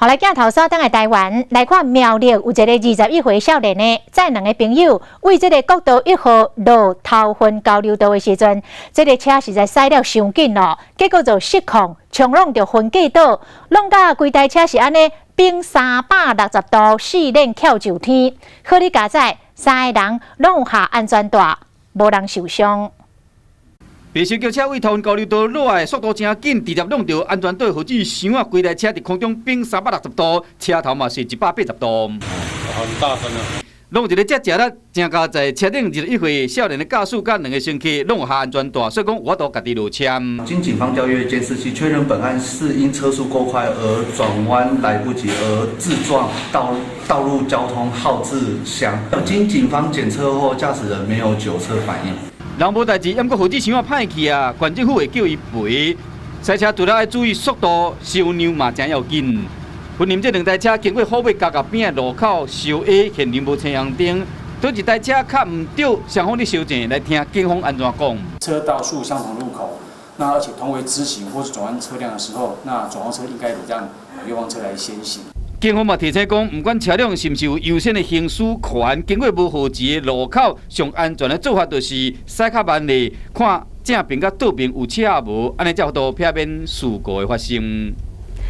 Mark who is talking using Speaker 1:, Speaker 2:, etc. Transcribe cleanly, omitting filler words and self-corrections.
Speaker 1: 好來，鏡頭掃轉來台灣來看苗栗有一个21歲少年呢，載兩个朋友對這个國道1號落頭份交流道的時陣，這个車實在駛了傷緊咯，結果就失控，衝挵著分隔島，弄甲規台車是按呢反360度四輪翹上天，好哩佳哉，三个人攏有下安全帶，無人受傷。
Speaker 2: 白色轎車對頭份交流道落來，速度誠緊，直接挵著安全帶予這箱啊，規台車佇空中反360度，車頭嘛是180度。
Speaker 3: 很大聲啊！
Speaker 2: 挵一个遮食力，誠佳哉，車頂21歲少年的駕駛佮兩个乘客攏有下安全帶，所以講有法度家己落車。
Speaker 4: 經警方調閱監視器，確認本案是因車速過快而轉彎來不及而自撞道路交通號誌箱。經警方檢測後，駕駛人沒有酒測反應。
Speaker 2: 人無代誌，毋過號誌箱仔歹去啊，縣政府會叫伊賠。駛車除了愛注意速度，收量嘛誠要緊。雲林這兩台車經過虎尾交界邊的路口相挨，現場無青紅燈，佗一台車較毋對，雙方咧相爭，來聽警方按怎講。
Speaker 5: 車道數相同路口，那而且同為直行或是轉彎車輛的時候，那轉彎車應該禮讓右方車來先行。
Speaker 2: 警方嘛提醒講，毋管車輛是毋是有優先的行駛權，經過無號誌的路口，上安全的做法就是駛較慢咧，看正邊佮倒邊有車無，按呢才有法度避免事故的發生。